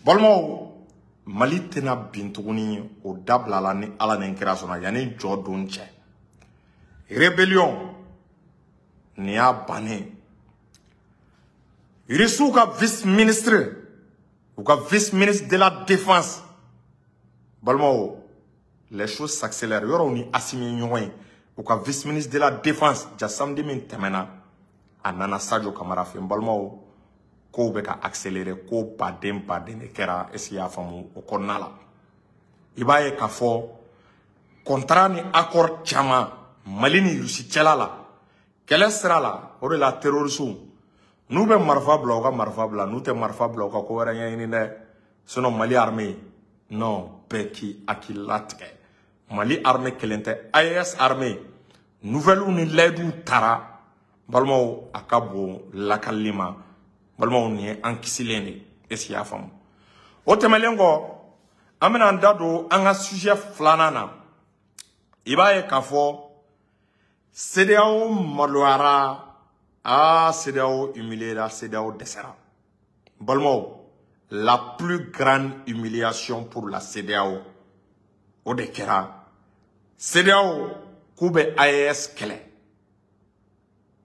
Balimaw, Mali tɛna bin tuguni, o dabilala ni Ala ni kira sɔnna yanni jɔ don cɛ. Rébellion nin y'a bannen. Russiw ka vice ministre, u ka vice ministre de la défense, balimaw, les choses s'accélèrent. Yɔrɔw ni Assimi ye ɲɔgɔn ye, u ka vice ministre de la défense ja, samedi min tɛmɛna, a nana Sadio Kamara fɛ. N balimaw, kow bɛ ka accélérer, ko baden baden de kɛra. Est ce que i y'a faamu? O kɔnɔna la, i b'a ye k'a fɔ contrat ni accord caman Mali ni Rusi cɛla la, kɛlɛ sira la. O de la, terroriste n'u bɛ marifa bila, u ka marifa bila. N'u tɛ marifa bila, u ka ko wɛrɛ ɲɛɲini dɛ. Sinon Mali armée, non, bɛɛ k'i hakili latigɛ. Mali armée kelen tɛ, AES armée. Nouvelles ni layiduw taara, balimaw, a ka bon lakalili ma. Balimaw, nin ye an kisilen de. Est ce que i y'a faamu? O tɛmɛnen kɔ, an bɛna an da don an ka sujet filanan na. I b'a ye k'a fɔ CEDEAO maloyara. Ah, CEDEAO humiliera, CEDEAO dɛsɛra. Balimaw, la plus grande humiliation pour la CEDEAO, o de kɛra. CEDEAO k'u bɛ AES kɛlɛ,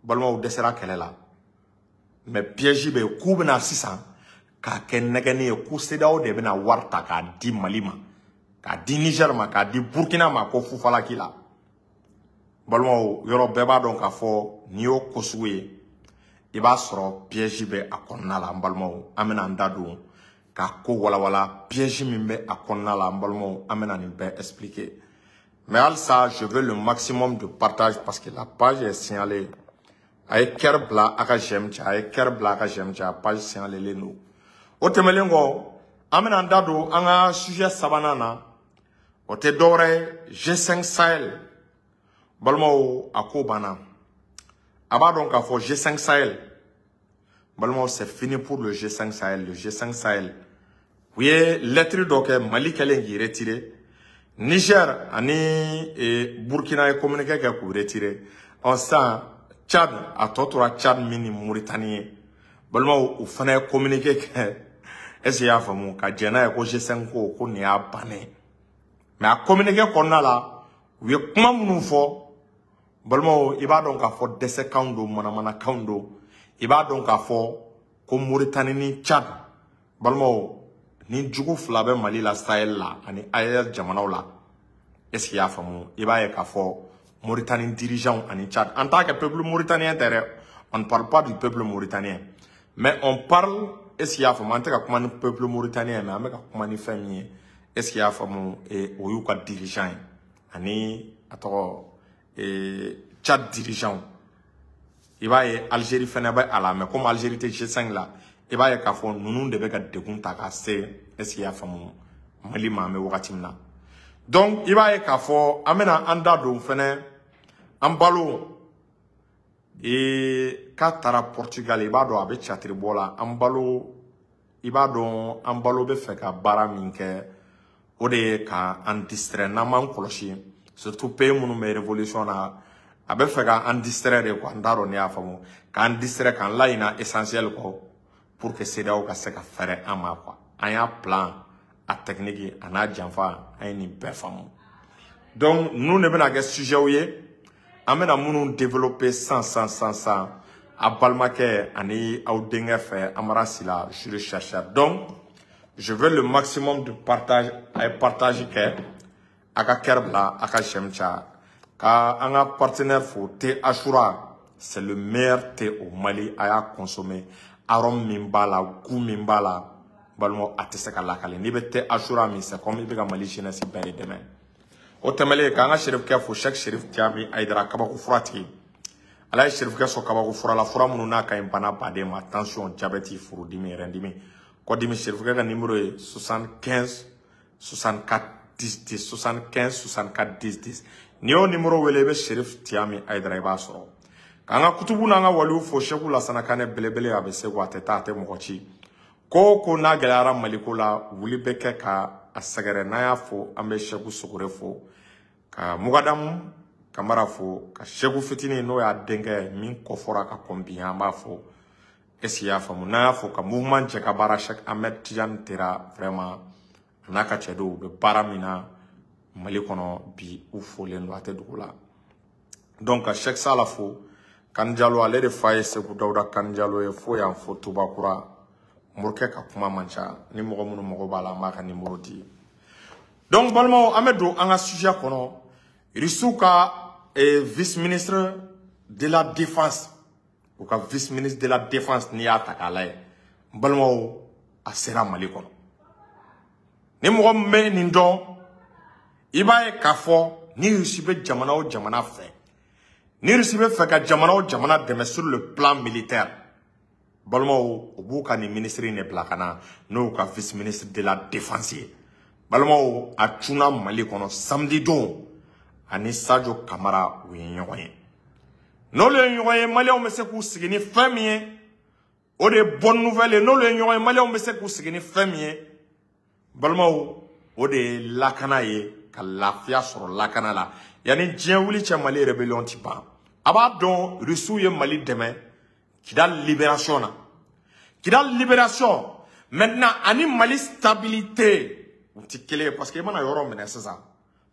balimaw, dɛsɛra kɛlɛ la. Mais piège bɛ yen, k'u bɛna sisan k'a kɛ nɛgɛnni ye ko CEDEAO de bɛna wari ta k'a di Mali ma, k'a di Niger ma, k'a di Burkina ma, ko fufalaki la. Balimaw, yɔrɔ bɛɛ b'a dɔn k'a fɔ n'i y'o ko sugu ye, i b'a sɔrɔ piège bɛ a kɔnɔna la. N balimaw, an bɛna an da don k'a ko walawala, piège min bɛ a kɔnɔna la. N balimaw, an bɛna nin bɛɛ expliquer. Mais halisa, je veux le maximum de partage parce que la page est signalée. A ye cœur bila, a ka j'aime cɛ. A ye cœur bila, a ka j'aime cɛ. A page signalelen don. O tɛmɛnen kɔ, an bɛna an da don an ka sujet sabanan na. O tɛ dɔwɛrɛ ye, G5 Sahel. Balimaw, a ko banna. A b'a dɔn k'a fɔ G5 Sahel, balimaw, c'est fini pour le G5 Sahel. Le G5 Sahel, u ye lettre dɔ kɛ. Mali kɛlen k'i retirer, Niger ani Burkina ye communiqué kɛ k'u retirer. Ɔ sisan, Tchad, a tɔ tora Tchad min ni Mauritanie ye. Balimaw, u fana ye communiqué kɛ. Est ce que i y'a faamu? Ka jɛn n'a ye ko G5 ko nin y'a bannen. Mais a communiqué kɔnɔna la, u ye kuma minnu fɔ, balimaw, i b'a dɔn k'a fɔ dɛsɛkanw don, manamanakanw don. I b'a dɔn k'a fɔ ko Mauritanie ni Tchad, balimaw, ni jugu fila bɛ Mali la Sahel la ani AES jamanaw la. Est ce que i y'a faamu? I b'a ye k'a fɔ Mauritanie dirigeants ani Tchad, en tant que peuple mauritanien tɛ dɛ, on ne parle pas du peuple mauritanien, mais on parle, est ce que i y'a faamu, an tɛ ka kuma ni peuple mauritanien, mais an bɛ ka kuma ni fɛn min ye, est ce que i y'a faamu, o y'u ka dirigeant ye ani a tɔgɔ Tchad dirigeant. I b'a ye Algérie fɛnɛ bɛ a la, mais comme Algérie tɛ G5 la, i b'a ye k'a fɔ ninnu de bɛ ka degun ta k'a se, est ce que i y'a faamu, Mali ma an bɛ wagati min na. Donc i b'a ye k'a fɔ an bɛna an da don fɛnɛ an balo k'a taara Portugal. I b'a dɔn a bɛ catiri bɔ la. An balo, i b'a dɔn an balo bɛ fɛ ka baara min kɛ, o de ye ka an distraire. N'an m'an kɔlɔsi, surtout pays minnu bɛ révolution na, a bɛ fɛ ka an distraire de quoi. N t'a dɔn n'i y'a faamu, k'an distraire, k'an laɲina essentiel kɔ pour que CEDEAO ka se ka fɛrɛ an ma quoi. An y'a plan, a technique a n'a janfa, an ye nin bɛɛ faamu. Donc ninnu de bɛna kɛ sujet ye an bɛna minnu développer san san san san, a balimakɛ ani aw denkɛ fɛ, Amara Sila, juriste chercheur. Donc je veux le maximum de partage. A ye partage kɛ, a ka cœur bila, a ka j'aime caya, ka an ka partenaire fo. Thé Achoura, c'est le meilleur thé au Mali. A y'a consommer. Arôme min b'a la, goût min b'a la, balimaw, a tɛ se ka lakale. N'i bɛ thé Achoura min, c'est comme i bɛ ka Mali jeunesse bɛɛ de dɛmɛ. O tɛmɛlen, k'an ka Serifukɛ fo, Cheikh Serif Tiami Ayidara, kabako fura tigi. Ala ye Serifukɛ sɔn kabako fura la, fura minnu n'a ka ɲi bana baden ma: tension, diabète, furudimi, rɛndimi, kɔdimi. Serifukɛ ka numéro ye 75 64 10 10, 75 64 10 10. N'i y'o numéro wele, i bɛ Serif Tiami Ayidara, i b'a sɔrɔ. K'an ka kutubu n'an ka waliw fo, Seku Lasana Kanɛ belebele, a bɛ segu, a tɛ taa, a tɛ mɔgɔ ci. Ko o ko n'a gɛlɛyara Maliko la, wuli bɛ kɛ ka a sɛgɛrɛ. N'an y'a fo, an bɛ Seku Sogore fo, ka Mugadamu Kamara fo, ka Seku fitinin, n'o y'a denkɛ min kɔfɔra ka kɔn bi, an b'a fo. Est-ce qu'il y a faamu? N'a y'a fɔ ka mouvement cɛ ka baara Cheikh Ahmed Tidiane Tera vraiment a n'a ka cɛdenw u bɛ baara min na Mali kɔnɔ bi u folen don a tɛ dugu la. Donc ka Cheikh Sala fo Kan Jalo ale de fa ye Segu Dawuda Kan Jalo ye fo yan fo Tubakura morikɛ ka kuma man ca ni mɔgɔ minnu mago b'a la an b'a ka numéro di. Donc balimaw an bɛ don an ka sujet kɔnɔ. Irisiw ka vice ministre de la défense u ka vice ministre de la défense n'i y'a ta k'a lajɛ n balimaw a sera Mali kɔnɔ. Ni mɔgɔ min bɛ nin dɔn i b'a ye k'a fɔ ni Russie bɛ jamana o jamana fɛ ni Russie bɛ fɛ ka jamana o jamana dɛmɛ sur le plan militaire balimaw u b'u ka nin ministre in de bila ka na n'o y'u ka vice ministre de la défense ye. Balimaw a cunna Mali kɔnɔ samedi don ani Sadio Kamara u ye ɲɔgɔn ye. N'olu ye ɲɔgɔn ye maliyɛnw bɛ se k'u sigi ni fɛn min ye o de ye bonne nouvelle ye. N'olu ye ɲɔgɔn ye maliyɛnw bɛ se k'u sigi ni fɛn min ye balimaw o de ye lakana ye ka lafiya sɔrɔ lakana la yanni diɲɛ wuli cɛ Mali rébellion ti ban. A b'a dɔn Rusiw ye Mali dɛmɛ Kidal libération na. Kidal libération maintenant ani Mali stabilité u ti kelen ye parce que i mana yɔrɔ minɛ sisan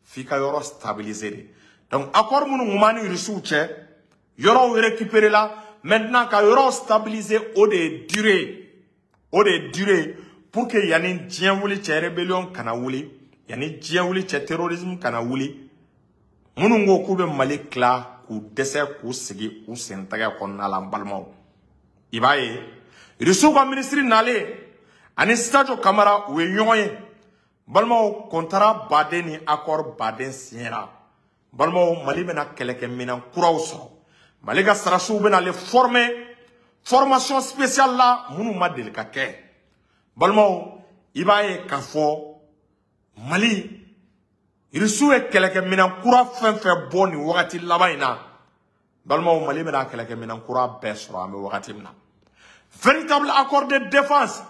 f'i ka yɔrɔ stabiliser de. Donc accord minnu kun b'an ni Rusiw cɛ yɔrɔw récupérer la maintenant ka yɔrɔw stabiliser o de ye durée o de ye durée pour que yanni diɲɛ wuli cɛ rébellion kana wuli yanni diɲɛ wuli cɛ terrorisme kana wuli minnu ko k'u bɛ Mali tila k'u dɛsɛ k'u sigi u sen tɛgɛ kɔnɔna la n balimaw. I b'a ye Rusiw ka ministre nalen ani Sadio Kamara u ye ɲɔgɔn ye balimaw contrat baden ni accord baden signera. Balimaw Mali bɛna kɛlɛkɛminɛn kuraw sɔrɔ. Mali ka sarasiw bɛna ale former formation spéciale la minnu ma deli ka kɛ. Balimaw i b'a ye k'a fɔ Mali Rusiw ye kɛlɛkɛminɛn kura fɛn fɛn bɔ nin wagati laban in na balimaw Mali bɛna kɛlɛkɛminɛn kura bɛɛ sɔrɔ an bɛ wagati min na. Véritable accord de défense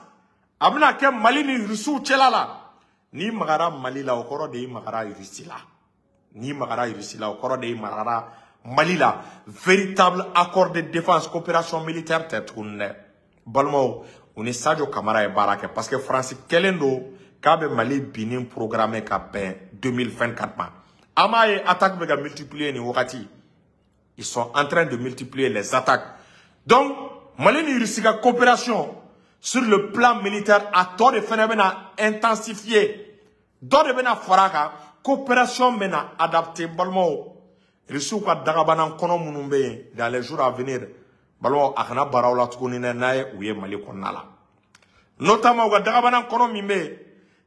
a bɛna kɛ Mali ni Rusiw cɛla la. N'i magara Mali la o kɔrɔ de y'i magara Russie la. N'i magara Russie la o kɔrɔ de y'i magara Mali la. Véritable accord de défense coopération militaire tɛ tuguni dɛ. Balimaw u ni Sadio Kamara ye baara kɛ parce que France kɛlen don k'a bɛ Mali binni programmer ka bɛn 2024 ma. An b'a ye attaque bɛ ka multiplier nin wagati. Ils sont en train de multiplier les attaques. Donc Mali ni Russie ka coopération sur le plan militaire a tɔ de fɛnɛ bɛna intensifier. Dɔ de bɛna fara a kan coopération bɛna adapter balimaw. Rusiw ka dagabana kɔnɔ minnu bɛ yen dans les jours à venir balimaw a kana baaraw la tuguni dɛ n'a ye u ye Mali kɔnɔna la. Notamment u ka dagabana kɔnɔ min bɛ yen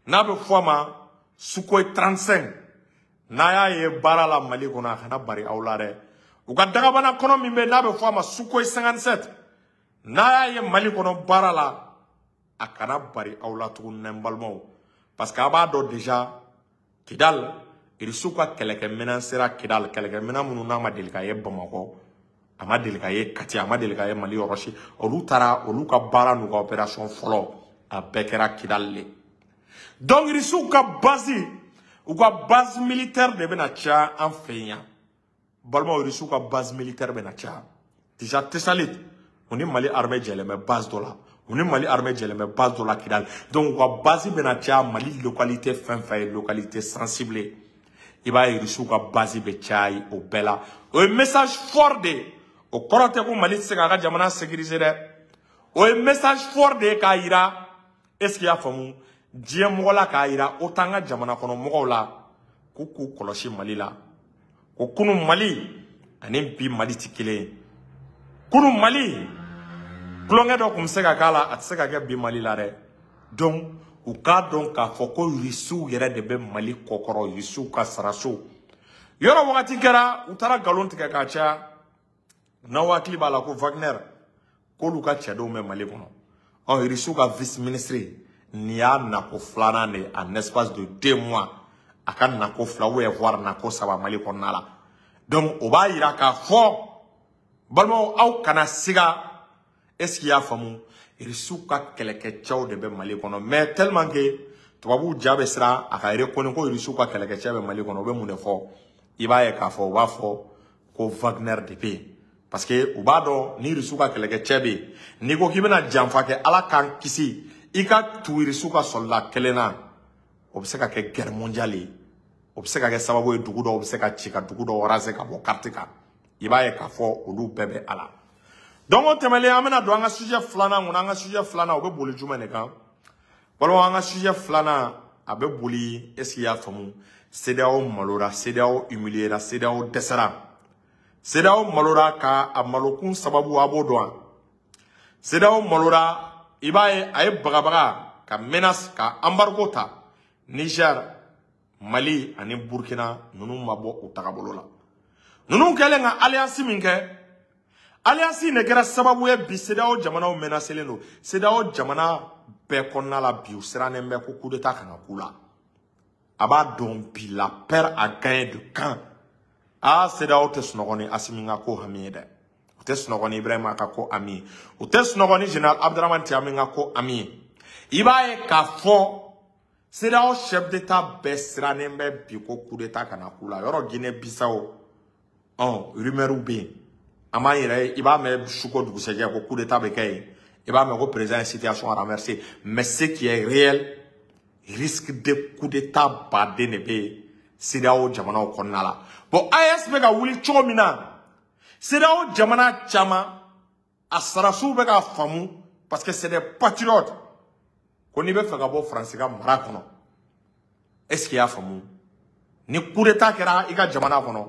n'a bɛ fɔ a ma Sukhoi 35 n'a y'a ye baara la Mali kɔnɔ a kana bari aw la dɛ. U ka dagabana kɔnɔ min bɛ yen n'a bɛ fɔ a ma Sukhoi 57 n'a y'a ye Mali kɔnɔ baara la a kana bari aw la tuguni dɛ n balimaw. Parce que a b'a dɔn déjà Kidal Rusiw ka kɛlɛkɛminɛn sera Kidal kɛlɛkɛminɛn minnu n'a ma deli ka ye Bamakɔ a ma deli ka ye Kati a ma deli ka ye Mali yɔrɔ si olu taara olu ka baara n'u ka opération fɔlɔ a bɛɛ kɛra Kidal le. Donc Rusiw ka base u ka base militaire de bɛna caya an fɛ yan balimaw. Rusiw ka base militaire bɛna caya déjà Tessalit u ni Mali armée jɛlen bɛ base dɔ la u ni Mali armée jɛlen bɛ base dɔ la Kidal. Donc u ka base bɛna caya Mali localité fɛn fɛn ye localité sensible ye i b'a ye Rusiw ka base bɛ caya o bɛɛ la. O ye message fort de ye o kɔrɔ tɛ ko Mali tɛ se k'a ka jamana sécuriser dɛ. O ye message fort de ye k'a yira est ce que i y'a faamu diɲɛ mɔgɔ la k'a yira o t'an ka jamana kɔnɔ mɔgɔw la k'u k'u kɔlɔsi Mali la. Ko kunun Mali ani bi Mali ti kelen ye. Kunun Mali tulonkɛ dɔ tun bɛ se ka k'a la a tɛ se ka kɛ bi Mali la dɛ. Donc u k'a dɔn k'a fɔ ko Rusiw yɛrɛ de bɛ Mali kɔkɔrɔ Rusiw ka sarasiw. Yɔrɔ wagati kɛra u taara nkalon tigɛ k'a caya n'aw hakili b'a la ko Wagner k'olu ka cɛdenw bɛ Mali kɔnɔ. Ɔ Rusiw ka vice ministre nin y'a nako filanan de ye en espace de 2 mois a ka nako fila ou bien voire nako saba Mali kɔnɔna la. Donc o b'a yira k'a fɔ balimaw aw kana siga. Est ce qu'il y'a faamu Rusiw ka kɛlɛkɛcɛw de bɛ Mali kɔnɔ mais tellement que tubabuw ja bɛ siran a ka reconnu ko Rusiw ka kɛlɛkɛcɛ bɛ Mali kɔnɔ u bɛ mun de fɔ i b'a ye k'a fɔ u b'a fɔ ko Wagner de bɛ yen. Parce que u b'a dɔn ni Rusiw ka kɛlɛkɛcɛ bɛ yen, n'i ko k'i bɛna janfa kɛ, Ala k'an kisi, i ka tugu Rusiw ka sɔrɔla kelen na, o bɛ se ka kɛ guerre mondiale ye. O bɛ se ka kɛ sababu ye dugu dɔw bɛ se ka ci ka dugu dɔw raser ka bɔ carte kan. I b'a ye k'a fɔ olu bɛɛ bɛ a la. Donc o tɛmɛnen, an bɛna don an ka sujet filanan kɔnɔ. An ka sujet filanan, o bɛ boli jumɛn de kan? Walima an ka sujet filanan, a bɛ boli, est ce que i y'a faamu, CEDEAO malora, CEDEAO humiliera, CEDEAO dɛsɛra. CEDEAO malora ka a malokun sababu, a b'o dɔn. CEDEAO malora, i b'a ye a ye bagabaga ka menace ka embargo ta Niger, Mali ani Burkina. Ninnu ma bɔ u tagabolo la. Ninnu kɛlen ka alliance min kɛ, alliance in de kɛra sababu ye bi CEDEAO jamanaw menacelen don. CEDEAO jamana bɛɛ kɔnɔna la bi, u sirannen bɛ ko coup d'état kana k'u la. A b'a dɔn bi, la peur a gagné de camp. Ah, CEDEAO tɛ sunɔgɔ ni Assimi ka ko hami ye dɛ. U tɛ sunɔgɔ ni Ibrahima ka ko hami ye. U tɛ sunɔgɔ ni général Abdramane Tiani ka ko hami ye. I b'a ye k'a fɔ CEDEAO chef d'état bɛɛ sirannen bɛ bi ko coup d'état kana k'u la. Yɔrɔ Guinée Bissau, ɔn, rumeur bɛ yen. An b'an yɛrɛ ye, i b'a mɛn su ko dugusɛjɛ ko coup d'état bɛ kɛ yen. I b'a mɛn ko président ye situation renversée. Mais ce qui est réel, risque de coup d'état baden de bɛ yen CEDEAO jamanaw kɔnɔna la. Bon, AES bɛ ka wuli cogo min na, CEDEAO jamana caman a sarasiw bɛ k'a faamu, parce que c'est des patriotes, ko n'i bɛ fɛ ka bɔ Faransi ka mara kɔnɔ, est ce que i y'a faamu, ni coup d'état kɛra i ka jamana kɔnɔ,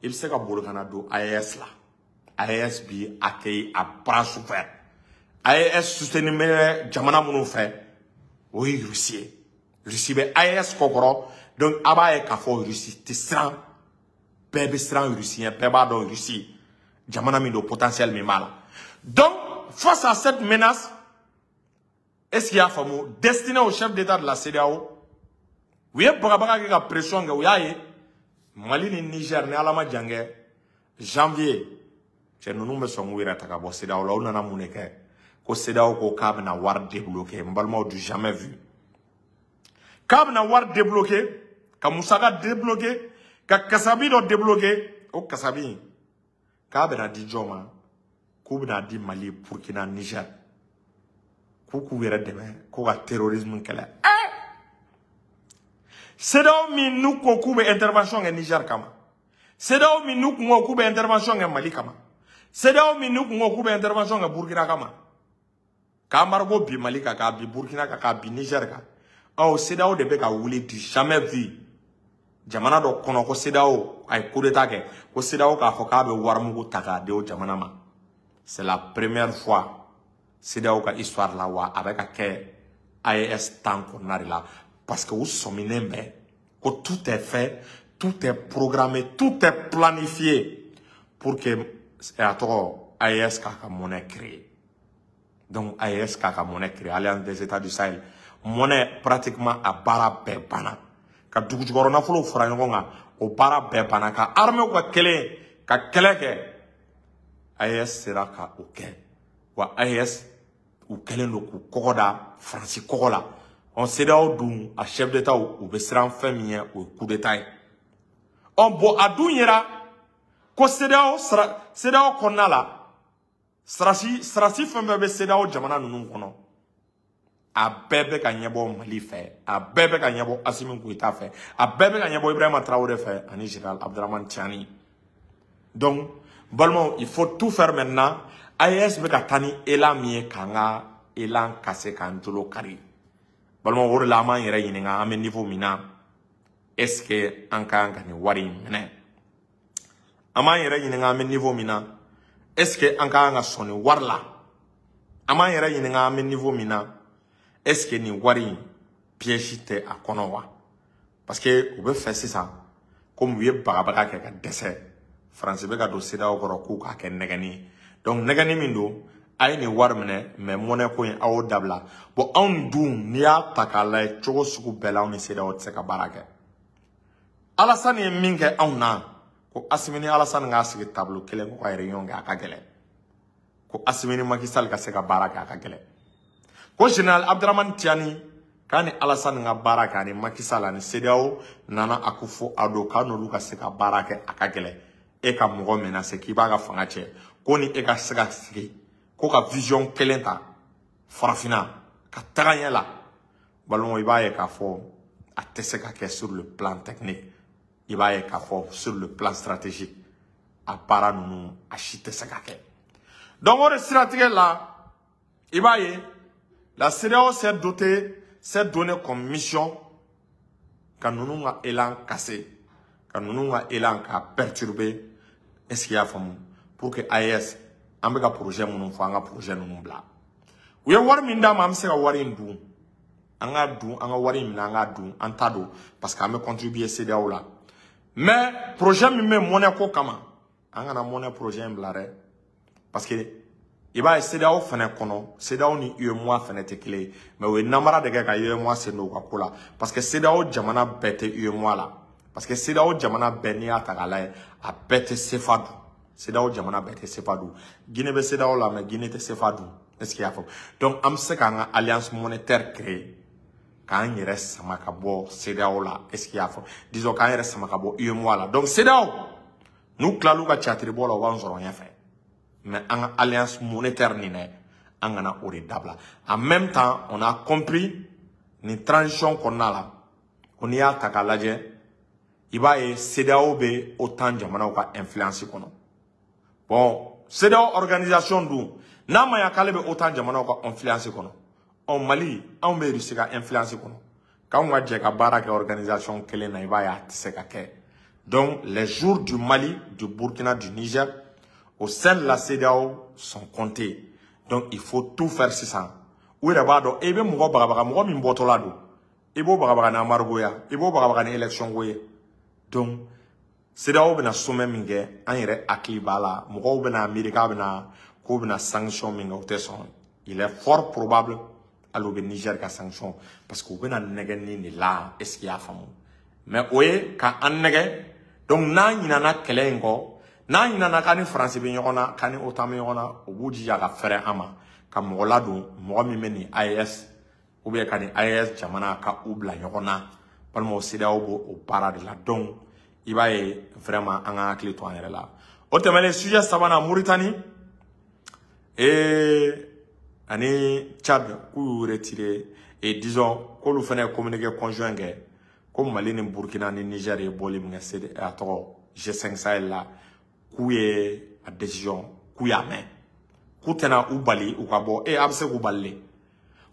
i bɛ se ka boli ka na don AES la. AES bi accueilli à bras ouverts. AES soutenu bɛ jamana minnu fɛ, o ye Russie ye. Russie bɛ AES kɔkɔrɔ. Donc a b'a ye k'a fɔ Russie tɛ siran, bɛɛ bɛ siran Russie ɲɛ, bɛɛ b'a dɔn Russie jamana min don, potentiel min b'a la. Donc face à cette menace, est-ce qu'il y a faamu, destiné au chef d'État de la CEDEAO, u ye bagabaga kɛ ka pression kɛ, u y'a ye Mali ni Niger, ni Ala ma jan kɛ, janvier, cɛ ninnu bɛ sɔn k'u yɛrɛ ta ka bɔ CEDEAO la. U nana mun de kɛ? Ko CEDEAO ko k'a bɛna wari débloquer. N balimaw, du jamais vu. K'a bɛna wari débloquer, ka musaka débloquer, ka kasabi dɔ débloquer. O kasabi in, k'a bɛna di jɔn ma? K'u bɛna di Mali, Burkina, Niger, k'u k'u yɛrɛ dɛmɛ ko ka terrorisme kɛlɛ. CEDEAO min n'u ko k'u bɛ intervention kɛ Niger kama, CEDEAO min n'u kun ko k'u bɛ intervention kɛ Mali kama, CEDEAO min n'u kun ko k'u bɛ intervention kɛ Burkina kama, k'embargo bi Mali kan, k'a bi Burkina kan, k'a bi Niger kan, ɔ, CEDEAO de bɛ ka wuli, du jamais vu jamana dɔ kɔnɔ ko CEDEAO a ye coup d'état kɛ, ko CEDEAO k'a fɔ k'a bɛ warimugu ta k'a di o jamana ma. C'est la première fois CEDEAO ka histoire la, wa a bɛ ka kɛ AES temps kɔnɔna de la, parce que u sɔminen bɛ ko tout est fait, tout est programmé, tout est planifié pour que a tɔgɔ AES k'a ka monnaie créer. Donc AES k'a ka monnaie créer, Alliance des États du Sahel monnaie, pratiquement a baara bɛɛ banna. Ka dugu jukɔrɔ nafolow fara ɲɔgɔn kan, o baara bɛɛ banna. Ka armée ka kelen ka kɛlɛ kɛ, AES sera ka o kɛ. Wa AES u kɛlen don k'u kɔgɔ da Faransi kɔgɔ la. Ɔ, CEDEAO dun a chef d'état, u bɛ siran fɛn min ɲɛ, o ye coup d'état ye. Ɔ bon, a dun yera ko CEDEAO sara, CEDEAO kɔnɔna la, sarasi fɛn fɛn bɛ CEDEAO jamana ninnu kɔnɔ, a bɛɛ bɛ ka ɲɛbɔ Mali fɛ, a bɛɛ bɛ ka ɲɛbɔ Assimi Goïta fɛ, a bɛɛ bɛ ka ɲɛbɔ Ibrahima Traoré fɛ ani général Abdramane Tiani. Donc balimaw, il faut tout faire maintenant. AES bɛ ka taa ni élan min ye, k'an ka élan casser, k'an jolo kari. Balimaw, o de la an b'an yɛrɛ ɲininka, an bɛ niveau min na, est ce que an ka kan ka nin wari in minɛ? An b'an yɛrɛ ɲininka, an bɛ niveau min na, est ce que an ka kan ka sɔn nin wari la? An b'an yɛrɛ ɲininka, an bɛ niveau min na, est ce que nin wari in piège tɛ a kɔnɔ wa? Parce que u bɛ fɛ sisan, komi u ye bagabaga kɛ ka dɛsɛ, Faransi bɛ ka don CEDEAO kɔrɔ k'u k'a kɛ nɛgɛnni ye. Donc nɛgɛnni min don, a ye nin wari minɛ, mais monnaie ko in, a y'o dabila. Bon, anw dun, n'i y'a ta k'a lajɛ cogo sugu bɛɛ la, anw ni CEDEAO tɛ se ka baara kɛ. Alassane ye min kɛ anw na, ko Assimi ni Alassane k'a sigi tableau kelen ko ka réunion kɛ, a ka gɛlɛn. Ko Assimi ni Macky Sall ka se ka baara kɛ, a ka gɛlɛn. Ko général Abdramane Tiani k'a ni Alassane ka baara kɛ, ani Macky Sall ani CEDEAO nana Akufo-Addo, k'a n'olu ka se ka baara kɛ, a ka gɛlɛn. E ka mɔgɔ menacer k'i b'a ka fanga cɛ ko ni e ka se ka sigi ko ka vision kelen ta farafinna ka taga ɲɛ la, balimaw, i b'a ye k'a fɔ a tɛ se ka kɛ sur le plan technique. I b'a ye k'a fɔ sur le plan stratégique, a baara ninnu a si tɛ se ka kɛ. Donc o de siratigɛ la, i b'a ye la CEDEAO s'est dotée, s'est donné comme mission ka ninnu ka élan casser, ka ninnu ka élan ka perturber. Est-ce qu'il y'a faamu? Pour que AES an bɛ ka projet minnu fɔ, an ka projet ninnu bila. U ye wari min d'an ma, an bɛ se ka wari in dun, an ka dun, an ka wari in minɛ, an ka dun, an ta don, parce que an bɛ contribuer CEDEAO la. Mais projet min bɛ monnaie ko kama, an kana monnaie projet in bila dɛ, parce que i b'a ye CEDEAO fɛnɛ kɔnɔ, CEDEAO ni UEMOA fɛnɛ tɛ kelen ye. Mais u ye namara de kɛ ka UEMOA sen don u ka ko la, parce que CEDEAO jamana bɛɛ tɛ UEMOA la, parce que CEDEAO jamana bɛɛ, n'i y'a ta k'a lajɛ, a bɛɛ tɛ CFA dun. CEDEAO jamana bɛɛ tɛ CFA dun. Guinée bɛ CEDEAO la, mais Guinée tɛ CFA dun. Est-ce qu'il y'a faamu? Donc an bɛ se k'an ka alliance monétaire créer k'an yɛrɛ sama ka bɔ CEDEAO la. Est-ce qu'il y'a faamu? Disons k'an yɛrɛ sama ka bɔ UEMOA la. Donc CEDEAO, n'u tilal'u ka théâtre bɔ la, u b'an sɔrɔ ɲɛfɛ. Mais an ka alliance monétaire nin dɛ, an kana o de dabila. En même temps, on a compris nin transition kɔnɔna la ko n'i y'a ta k'a lajɛ, i b'a ye CEDEAO bɛ OTAN jamanaw ka influence kɔnɔ. Bon, CEDEAO organisation dun, n'a ma ɲa k'ale bɛ OTAN jamanaw ka influence kɔnɔ, ɔ Mali, anw bɛ Russie ka influence kɔnɔ, k'anw ka jɛ ka baara kɛ organisation kelen na, i b'a ye a tɛ se ka kɛ. Donc les jours du Mali, du Burkina, du Niger au sein de la CEDEAO sont comptés. Donc il faut tout faire sisan. U yɛrɛ b'a dɔn, i bɛ mɔgɔ bagabaga, mɔgɔ min bɔtɔla don, i b'o bagabaga ni embargo ya, i b'o bagabaga ni élection ko ye. Donc CEDEAO bɛna sommet min kɛ, an yɛrɛ hakili b'a la, mɔgɔw bɛna miiri k'a bɛna k'o bɛna sanction min kɛ, o tɛ sɔn. Il est fort probable hali u bɛ Niger ka sanction, parce que u bɛna nɛgɛnni de la. Est ce qu'il y'a faamu? Mais o ye ka an nɛgɛ. Donc n'an ɲinana kɛlɛ in kɔ, n'an ɲinana k'an ni Faransi bɛ ɲɔgɔn na, k'an ni OTAN bɛ ɲɔgɔn na, u b'u jija ka fɛrɛ an ma ka mɔgɔ ladon, mɔgɔ min bɛ nin AES ou bien ka nin AES jamana ka u bila ɲɔgɔn na, walima o CEDEAO b'o o baara de la. Donc i b'a ye vraiment an ka hakili to an yɛrɛ la. O tɛmɛnen, sujet sabanan, Mauritanie et ani Tchad k'u y'u retiré et disons k'olu fana ye communiqué conjoint kɛ ko Mali ni Burkina ni Niger ye bɔli min kɛ CD, a tɔgɔ G5 Sahel la, k'u ye a décision k'u y'a mɛn, k'u tɛna u bali u ka bɔ. E a bɛ se k'u bali le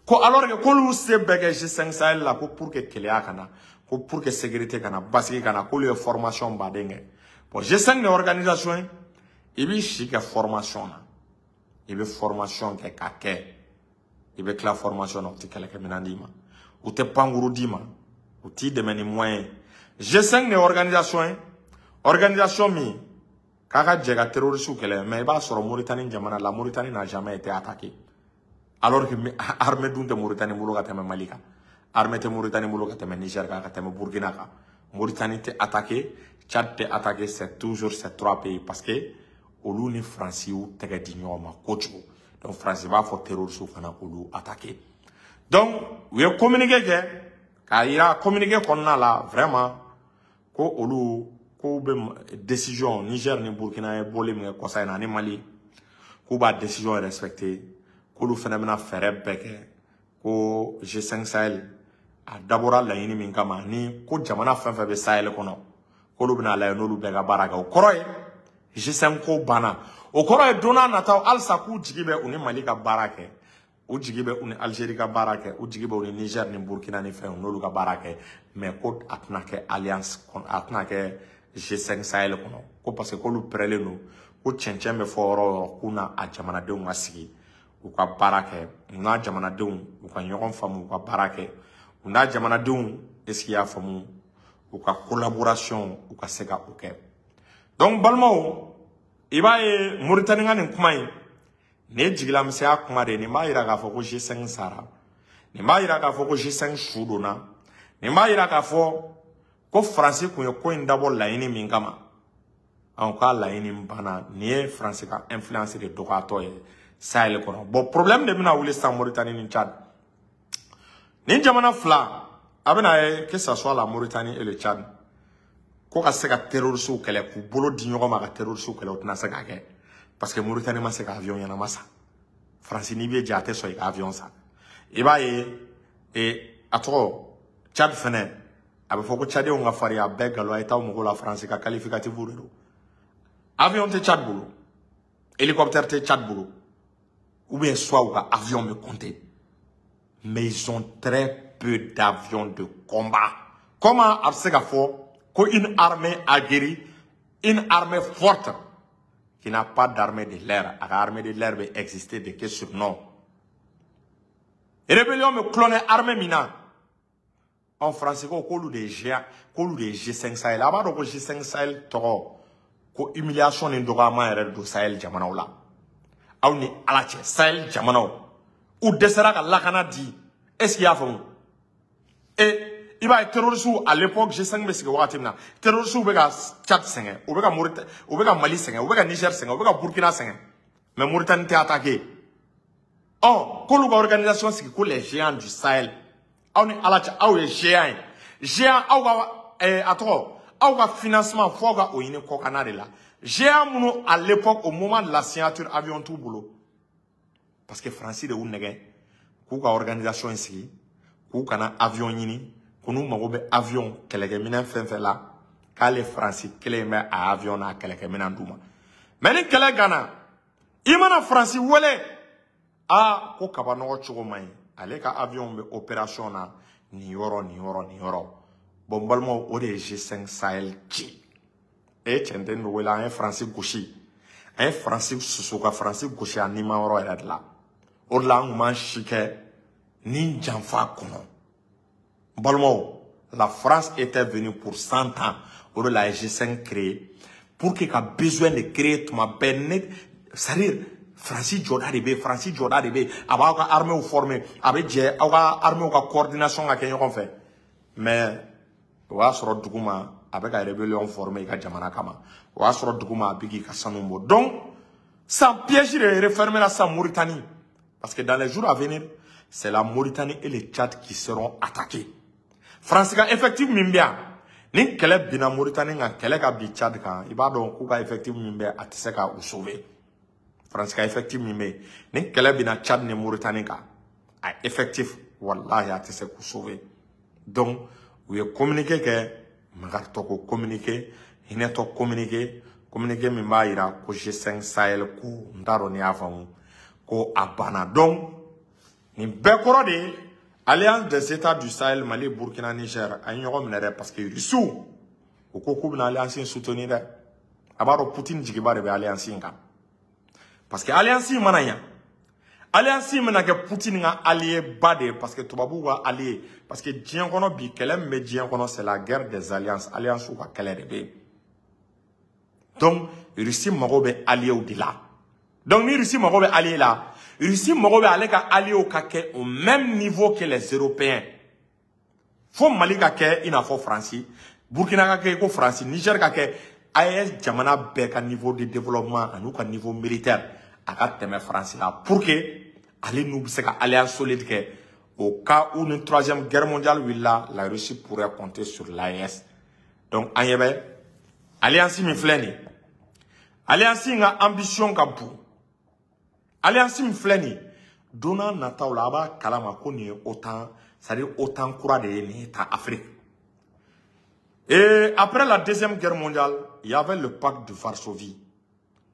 ko alors que k'olu se bɛɛ kɛ G5 Sahel la ko pour que keleya ka na, ko pour que sécurité ka na, basigi ka na, k'olu ye formation baden kɛ. Bon, G5 de organisation ye, i b'i si kɛ formation na, i bɛ formation kɛ ka kɛ, i bɛ tila formation na, u tɛ kɛlɛkɛminɛn d'i ma, u tɛ pankuru d'i ma, u t'i dɛmɛ ni moyen ye. G5 de organisation ye, organisation min k'a ka jɛ ka terroriste kɛlɛ. Mais i b'a sɔrɔ Mauritanie jamana la, Mauritanie n'a jamais été attaqué, alors que armée dun tɛ Mauritanie bolo ka tɛmɛ Mali kan, armée tɛ Mauritanie bolo ka tɛmɛ Niger kan, ka tɛmɛ Burkina kan. Mauritanie tɛ attaqué, Tchad tɛ attaqué, c'est toujours ces trois pays, parce que olu ni Faransi y'u tɛgɛ di ɲɔgɔn ma kojugu. Donc Faransi b'a fɔ terroriste kana olu attaqué. Donc u ye communiqué kɛ k'a yira communiqué kɔnɔna la vraiment ko olu k'u bɛ décision Niger ni Burkina ye bɔli min kɛ kɔsa in na ani Mali, k'u b'a décision respecter, k'olu fana bɛna fɛɛrɛ bɛɛ kɛ ko G5 Sahel a dabɔra laɲini min kama, ni ko jamana fɛn fɛn bɛ Sahel kɔnɔ, k'olu bɛna lajɛ n'olu bɛɛ ka baara kɛ. O kɔrɔ ye G5 ko banna. O kɔrɔ ye don n'a nataw halisa k'u jigi bɛ u ni Mali ka baara kɛ, u jigi bɛ u ni Algérie ka baara kɛ, u jigi bɛ u ni Niger ni Burkina ni fɛnw n'olu ka baara kɛ. Mais ko a tɛna kɛ alliance kɔnɔ, a tɛna kɛ G5 Sahel kɔnɔ, ko parce que k'olu pɛrɛlen don, ko cɛncɛn bɛ fɔ yɔrɔ o yɔrɔ, k'u n'a a jamanadenw ka sigi u ka baara kɛ, u n'a jamanadenw u ka ɲɔgɔn faamu, u ka baara kɛ, u n'a jamanadenw, est ce qu'il y'a faamu, u ka collaboration u ka se ka o kɛ. Donc balimaw, i b'a ye Mauritanie ka nin kuma in, nin ye jigilamisɛnya kuma de ye. Nin b'a yira k'a fɔ ko G5 sara, nin b'a yira k'a fɔ ko G5 su donna, nin b'a yira k'a fɔ ko Faransi kun ye ko in dabɔ laɲini min kama, an k'a laɲini banna. Nin ye Faransi ka influence de dɔgɔyatɔ ye Sahel kɔnɔ. Bon, problème de bɛna wuli sisan Mauritanie ni Tchad. Nin jamana fila, a bɛna ye, que ça soit la Mauritanie et le Tchad, ko ka se ka terroriste kɛlɛ k'u bolo di ɲɔgɔn ma ka terroriste kɛlɛ, o tɛna se k'a kɛ parce que Mauritanie ma se ka avion ɲɛnama san. Faransi n'i bɛ jɛ, a tɛ sɔn i ka avion san. I b'a ye a tɔgɔ Tchad fɛnɛ, a bɛ fɔ ko Tchadiens ka farin, a bɛɛ nkalon. A ye taa mɔgɔw la, Faransi ka qualificatif de don. Avion tɛ Tchad bolo, hélicoptère tɛ Tchad bolo, ou bien soit u ka avion bɛ compter, mais ils ont très peu d'avions de combat. Comment a bɛ se ka fɔ ko une armée aguerrie, une armée forte qui n'a pas d'armée de l'air, a ka armée de l'air bɛ exister de quel surnom? Rébellion bɛ cloner armée min na, en français ko k'olu de ye géant, k'olu de ye G5 Sahel. A b'a dɔn ko G5 Sahel tɔgɔ ko humiliation ni dɔgɔyama yɛrɛ don Sahel jamanaw la. Aw ni Ala cɛ, Sahel jamanaw u dɛsɛra ka lakana di. Est ce que i y'a faamu? Et i b'a ye, terroristes à l'époque, G5 bɛ sigi wagati min na, terroristes bɛ ka Tchad sɛgɛn, u bɛ ka Mauritanie, u bɛ ka Mali sɛgɛn, u bɛ ka Niger sɛgɛn, u bɛ ka Burkina sɛgɛn, mais Mauritanie tɛ attaqué. Ɔ, k'olu ka organisation sigi ko les géants du Sahel. Aw ni Ala cɛ, aw ye géant ye, géant, aw ka a tɔgɔ, aw ka financement fo aw ka o ɲini kɔkanna de la. Géant minnu à l'époque, au moment de la signature, avion t'u bolo, parce que Faransi de y'u nɛgɛ k'u ka organisation in sigi k'u kana avion ɲini, ko n'u mago bɛ avion kɛlɛkɛminɛn fɛn fɛn la, k'ale Faransi kelen bɛ a avion n'a kɛlɛkɛminɛn d'u ma. Mais ni kɛlɛ gana, i mana Faransi wele, aa, ko kaba nɔgɔ cogo man ɲi, ale ka avion bɛ opération na nin yɔrɔ, nin yɔrɔ, nin yɔrɔ. Bon, n balimaw, o de ye G5 Sahel ci. E cɛ tɛ nin wele, an ye Faransi gosi, an ye Faransi susu ka Faransi gosi a nima yɔrɔ yɛrɛ de la. O de la an kun b'an si kɛ ni janfa kɔnɔ. N balimaw, la France était venue pour 100 ans. O de la G5 créé pour que ka besoin de créer tuma bɛɛ ne, c'est-à-dire Faransi jɔda de bɛ yen, Faransi jɔda de bɛ yen. A b'aw ka armée former, a bɛ jɛ aw ka armée ka coordination ka kɛ ɲɔgɔn fɛ, mais o y'a sɔrɔ duguma a bɛ ka rébellion former i ka jamana kama. O y'a sɔrɔ duguma a bɛ k'i ka sanu bɔ. Donc san piège de refermé la sa Mauritanie, parce que dans les jours à venir, c'est la Mauritanie et le Tchad qui seront attaqués. France ka effectif min bɛ yan, ni kɛlɛ binna Mauritanie kan, kɛlɛ ka bin Tchad kan, i b'a dɔn k'u ka effectif min bɛ, a tɛ se ka u sauver. France ka effectif min bɛ yen, ni kɛlɛ binna Tchad ni Mauritanie kan, a effectif, wallahi, a tɛ se k'u sauver. Donc u ye communiqué kɛ, Magaritɔ ko communiqué, hinɛtɔ communiqué, communiqué min b'a yira ko G5 Sahel ko, n t'a dɔn n'i y'a faamu, ko a banna. Donc nin bɛɛ kɔrɔ de ye Alliance des États du Sahel, Mali, Burkina, Niger, an ye ɲɔgɔn minɛ dɛ, parce que Russiw u ko k'u bɛna alliance in soutenir dɛ. A b'a dɔn Poutine jigiba de bɛ alliance in kan, parce que alliance in mana ɲa, alliance in bɛna kɛ Poutine ka allié ba de ye, parce que tubabuw ka allié, parce que diɲɛ kɔnɔ bi, kɛlɛ min bɛ diɲɛ kɔnɔ, c'est la guerre des alliances. Alliance ka kɛlɛ de bɛ yen. Donc Russie mago bɛ alliéw de la. Donc ni Russie mago bɛ allié la, Russie mago bɛ ale ka alliéw ka kɛ au même niveau que les Européens. Fo Mali ka kɛ i n'a fɔ Faransi, Burkina ka kɛ i ko Faransi, Niger ka kɛ, AES jamana bɛɛ ka niveau de développement ani ka niveau militaire a ka tɛmɛ Faransi la, pour que ale n'u bɛ se ka alliance solide kɛ au cas où une troisième guerre mondiale wulila, la Russie pourrait compter sur l'AES. Donc an ɲɛ bɛ alliance min filɛ nin ye, alliance in ka ambition ka bon. Alliance min filɛ nin ye, don n'a nataw la, a b'a kalama ko nin ye OTAN, c'est-à-dire OTAN kura de ye nin ye ta Afrique. Et après la Deuxième Guerre mondiale, il y avait le pacte de Varsovie.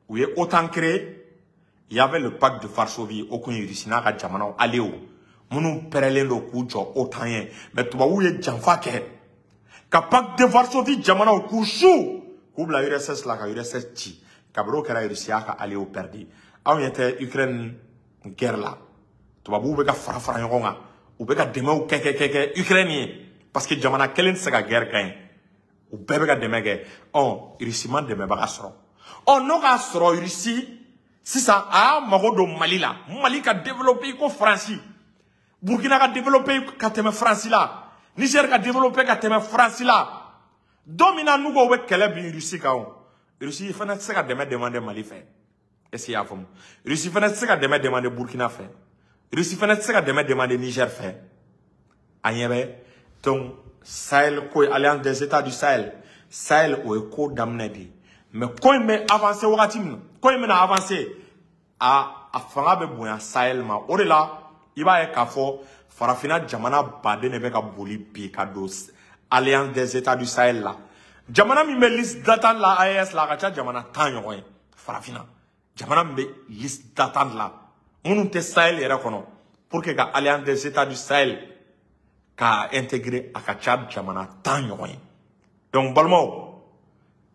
U ye OTAN créé, il y avait le pacte de Varsovie, o kun ye Russie n'a ka jamanaw alliés minnu pɛrɛlen don k'u jɔ OTAN ye. Mais tubabuw ye janfa kɛ ka pacte de Varsovie jamanaw k'u su k'u bila URSS la, ka URSS ci. Kabini o kɛra, Russie y'a ka alliés perdu. Anw ɲɛ tɛ Ukraine guerre la, tubabuw bɛ ka fara fara ɲɔgɔn kan, u bɛ ka dɛmɛw kɛ kɛ kɛ kɛ Ukraine ye, parce que jamana kelen tɛ se ka guerre gagner, u bɛɛ bɛ ka dɛmɛ kɛ. Ɔ, Russie ma dɛmɛbaga sɔrɔ. Ɔ, n'o k'a sɔrɔ Russie sisan a y'a mago don Mali la, Mali ka développer i ko Faransi, Burkina ka développer ka tɛmɛ Faransi la, Niger ka développer ka tɛmɛ Faransi la. Don min na n'u ko u bɛ kɛlɛ bin Russie kan, o Russie fana tɛ se ka dɛmɛ demander Mali fɛ. Est ce que i y'a faamu? Russie fana tɛ se ka dɛmɛ demander Burkina fɛ, Russie fana tɛ se ka dɛmɛ demander Niger fɛ. A ɲɛ bɛ. Donc Sahel ko ye, Alliance des États du Sahel, Sahel o ye ko daminɛ de ye. Mais ko in bɛ avancer wagati min, ko in bɛna avancer, a fanga bɛ bonya Sahel ma. O de la i b'a ye k'a fɔ farafinna jamana baden de bɛ ka boli bi ka don Alliance des États du Sahel la. Jamana min bɛ liste d'attente la AES la, a ka ca jamana 10 ɲɔgɔn ye farafinna. Jamana min bɛ liste d'attente la, minnu tɛ Sahel yɛrɛ kɔnɔ, pour que ka Alliance des États du Sahel ka intégrer, a ka ca jamana 10 ɲɔgɔn ye. Donc balimaw,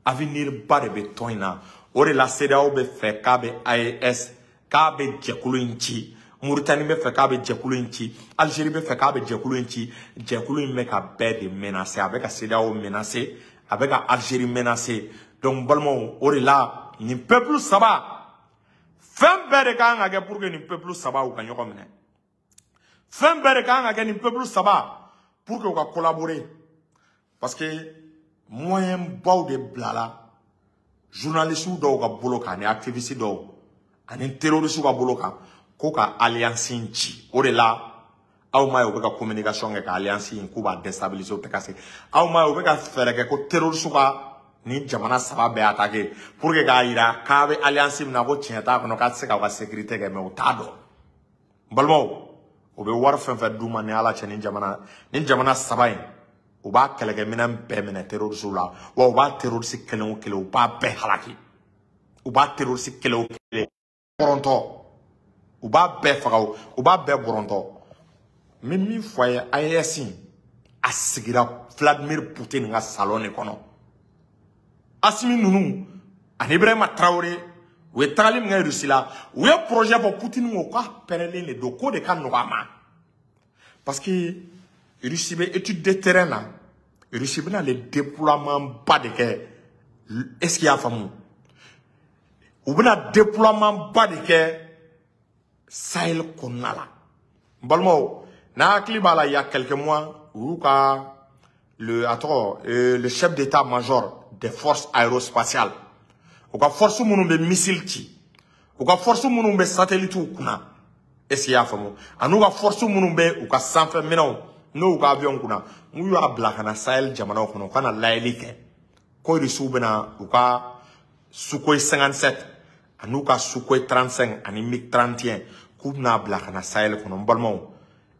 avenir ba de bɛ tɔn in na. O de la CEDEAO bɛ fɛ k'a bɛ AES, k'a bɛ jɛkulu in ci. Mauritanie bɛ fɛ k'a bɛ jɛkulu in ci, Algérie bɛ fɛ k'a bɛ jɛkulu in ci. Jɛkulu in bɛ ka bɛɛ de menacer, a bɛ ka CEDEAO menacer, a bɛ ka Algérie menacer. Donc balimaw, o de la nin peuple saba, fɛn bɛɛ de kan ka kɛ pour que nin peuple saba u ka ɲɔgɔn minɛ. Fɛn bɛɛ de kan ka kɛ nin peuple saba pour que u ka collaborer, parce que moyen baw de bilala journalistes dɔw ka bolo kan, ani activistes dɔw, ani terroristes ka bolo kan, ko ka alliance in ci. O de la aw m'a ye u bɛ ka communication kɛ ka alliance in k'u b'a déstabiliser, u tɛ ka se. Aw m'a ye u bɛ ka fɛɛrɛ kɛ ko terroristes ka ni jamana saba bɛɛ attaquer pour que k'a yira k'a bɛ alliance min na ko tiɲɛ t'a kɔnɔ, k'a tɛ se k'aw ka sécurité kɛ, mais u t'a dɔn. N balimaw, u bɛ wari fɛn fɛn d'u ma ni Ala cɛ, nin jamana saba in, u b'a kɛlɛkɛminɛn bɛɛ minɛ terroristes la, wa u b'a terroriste kelen o kelen, u b'a bɛɛ halaki. U b'a terroriste kelen o kelen bɔrɔntɔ, u b'a bɛɛ faga, u b'a bɛɛ bɔrɔntɔ. N bɛ min fɔ a ye, AES a sigira Vladimir Poutine ka salon de kɔnɔ. Assimi ninnu ani Ibrahima Traoré, u ye tagali min kɛ Russie la, u ye projet bɔ. Poutine ko k'a pɛrɛlen de don, k'o de ka nɔgɔ a ma, parce que Russie bɛ étude de terrain na. Russie bɛna le déploiement ba de kɛ. Est ce qu'il y'a faamu? U bɛna déploiement ba de kɛ Sahel kɔnɔna la. N balimaw, n'a hakili b'a la, il y a quelques mois, u y'u ka le a tɔgɔ le chef d'état-major des forces aérospatiales, u ka force minnu bɛ missile ci, u ka force minnu bɛ satellite kunna, est ce qu'il y'a faamu, ani u ka force minnu bɛ u ka sanfɛ minɛnw n'o y'u ka avion kunna, n'u y'a bila ka na Sahel jamanaw kɔnɔ, u ka na layɛli kɛ, ko Rusiw bɛna u ka Sukhoi 57 ani u ka Sukhoi 35 ani MiG 31, k'u bɛna bila ka na Sahel kɔnɔ. N balimaw,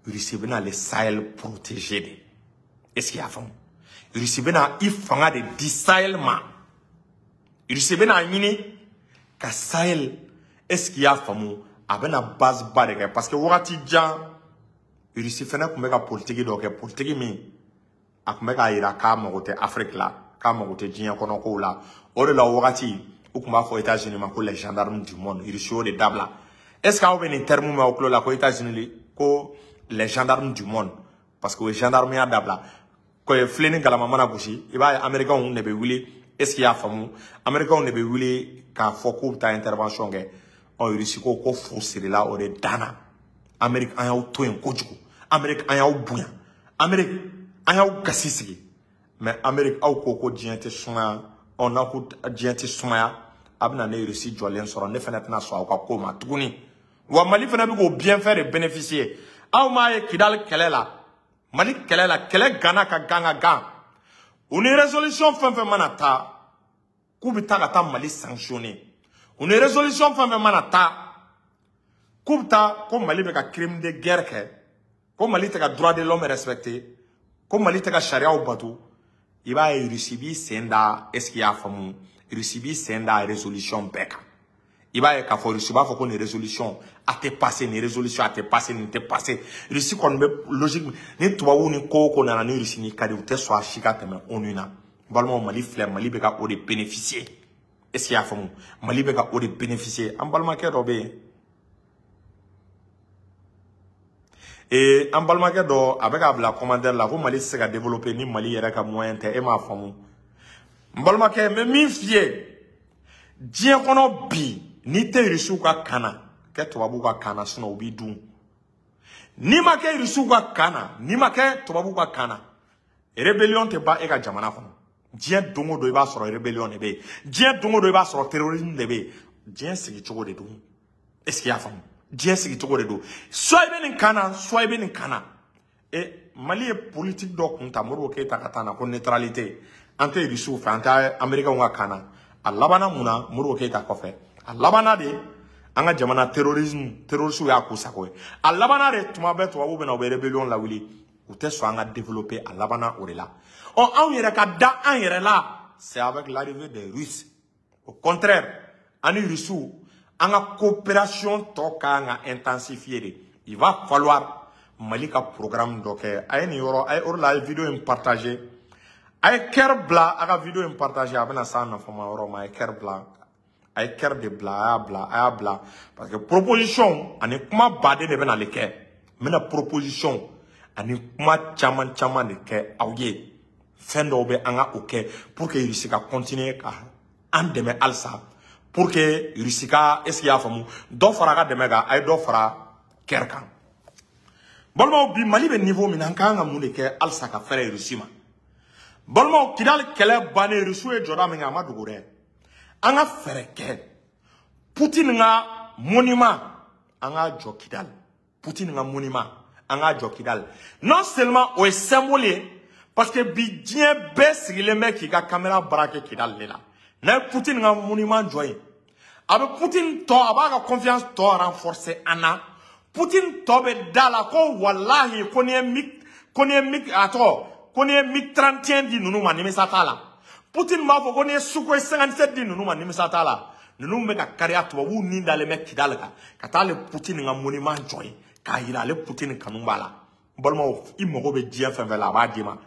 Russie bɛna le Sahel protéger de. Est ce qu'il y'a faamu? Russie bɛna i fanga de di Sahel ma. Russie bɛna ɲini ka Sahel, est ce qu'il y'a faamu, a bɛna base ba de kɛ, parce que wagati jan Russie fɛnɛ tun bɛ ka politique dɔ kɛ, politique min a tun bɛ k'a yira k'a mago tɛ Afrique la, k'a mago tɛ diɲɛ kɔnɔ kow la. O de la o wagati u tun b'a fɔ États-Unis ma ko les gendarmes du monde. Russie y'o de dabila. Est ce que aw bɛ nin terme mɛn aw tulo la, ko États-Unis ko les gendarmes du monde? Parce que o ye gendarmeya dabila. Ko filen ni galama mana gosi, i b'a ye américains de bɛ wuli. Est ce qu'il y'a faamu? Américains de bɛ wuli k'a fɔ k'u bɛ taa intervention kɛ. Ɔ, Russie ko ko fu sirila o de danna. Amérique, an y'aw to yen kojugu. Amérique, an y'aw bonya. Amérique, an y'aw gasi sigi. Mais Amérique, aw ko ko diɲɛ tɛ sumaya. Ɔ, n'aw ko diɲɛ tɛ sumaya, a bɛna ne Russie jɔlen sɔrɔ. Ne fana tɛna sɔn aw ka ko ma tuguni. Wa Mali fana bɛ k'o bienfait de bénéficier. Aw m'a ye Kidali kɛlɛ la, Mali kɛlɛ la, kɛlɛ ganna ka gan ka gan, u ni résolution fɛn fɛn mana taa k'u bɛ taa ka taa Mali sanctionner, u ni résolution fɛn fɛn mana taa k'u bɛ taa ko Mali bɛ ka crime de guerre kɛ, ko Mali tɛ ka droit de l'homme respecter, ko Mali tɛ ka sariyaw bato, i b'a ye Russie b'i sen da. Est ce qu'il y'a faamu? Russie b'i sen da résolution bɛɛ kan. I b'a ye k'a fɔ Russie b'a fɔ ko nin résolution a tɛ passer, nin résolution a tɛ passer, nin tɛ passer. Russie kɔni bɛ logique ni tubabuw ni ko o ko nana ni Russie ni ka di, u tɛ sɔn a si ka tɛmɛ ONU na. N balimaw, Mali filɛ, Mali bɛ ka o de bénéficier. Est ce qu'il y'a faamu? Mali bɛ ka o de bénéficier. An balimakɛ dɔ bɛ yen, ee, an balimakɛ dɔ, a bɛ k'a bila commentaire la ko Mali tɛ se ka développer ni Mali yɛrɛ ka moyen tɛ. E m'a faamu, n balimakɛ, n bɛ min f'i ye, diɲɛ kɔnɔ bi, n'i tɛ Irisiw ka kan na, kɛ tubabuw ka kan na, sinon u b'i dun. N'i ma kɛ Irisiw ka kan na, n'i ma kɛ tubabuw ka kan na, rébellion tɛ ban e ka jamana kɔnɔ. Diɲɛ don o don, i b'a sɔrɔ rébellion de bɛ yen. Diɲɛ don o don, i b'a sɔrɔ terrorisme de bɛ yen. Diɲɛ sigicogo de don. Est ce que i y'a faamu? Diɲɛ sigicogo de don. Soit i bɛ nin kan na, soit i bɛ nin kan na. E Mali ye politique dɔ kun ta, Modibo Keyita ka taa na, ko neutralité. An tɛ Russiw fɛ, an tɛ Américains ka kan na. A labanna mun na? Modibo Keyita kɔfɛ. A labanna de an ka jamana terrorisme, terroristes y'a k'u sago ye. A labanna de tuma bɛɛ tubabuw bɛ na, u bɛ rébellion lawuli. U tɛ sɔn an ka développer, a labanna o de la. Ɔ, anw yɛrɛ ka da an yɛrɛ la, c'est avec l'arrivée des Russes. Au contraire, ani Russiw, an ka coopération tɔ ka kan ka intensifier de. Il va falloir Mali ka programme dɔ kɛ. A ye nin yɔrɔ, a ye o de la, a ye vidéo in partager. A ye cœur bila, a ka vidéo in partager, a bɛna s'a nafama yɔrɔ ma. A ye cœur bila. A ye cœur de bila, a y'a bila, a y'a bila. Parce que proposition ani kuma baden de bɛna ale kɛ. N bɛna proposition ani kuma caman caman de kɛ aw ye. Fɛn dɔw bɛ an ka o kɛ pour que Russie ka continuer ka an dɛmɛ halisa. Pour que Russie ka, est-ce que i y'a faamu, dɔ fara a ka dɛmɛ kan, a ye dɔ fara cœur kan. Balimaw, bi Mali bɛ niveau min na, an ka kan ka mun de kɛ halisa ka fɛrɛ Russie ma? Balimaw, Kidali kɛlɛ bannen, Russiw ye jɔda min kɛ, a ma dogo dɛ. An ka fɛɛrɛ kɛ Poutine ka monument, an k'a jɔ Kidali. Poutine ka monument, an k'a jɔ Kidali. Non seulement o ye symbole ye, parce que bi diɲɛ bɛɛ sigilen bɛ k'i ka caméra braquer Kidali de la. N'a ye Poutine ka monument jɔ yen, a bɛ Poutine tɔ, a b'a ka confiance tɔ renforcer an na. Poutine tɔ bɛ da la ko walahi, ko n'i ye MiG, ko n'i ye MiG, a tɔgɔ, ko n'i ye MiG 31 di ninnu ma, nimisa t'a la. Poutine b'a fɔ ko n'i ye Sukhoi 57 di ninnu ma, nimisa t'a la. Ninnu bɛ ka kariya, tubabuw ni dalen bɛ Kidali kan ka taa ale Poutine ka monument jɔ yen k'a yira ale Poutine kanu b'a la. N balimaw, i mago bɛ diɲɛ fɛn fɛn la, a b'a d'i ma.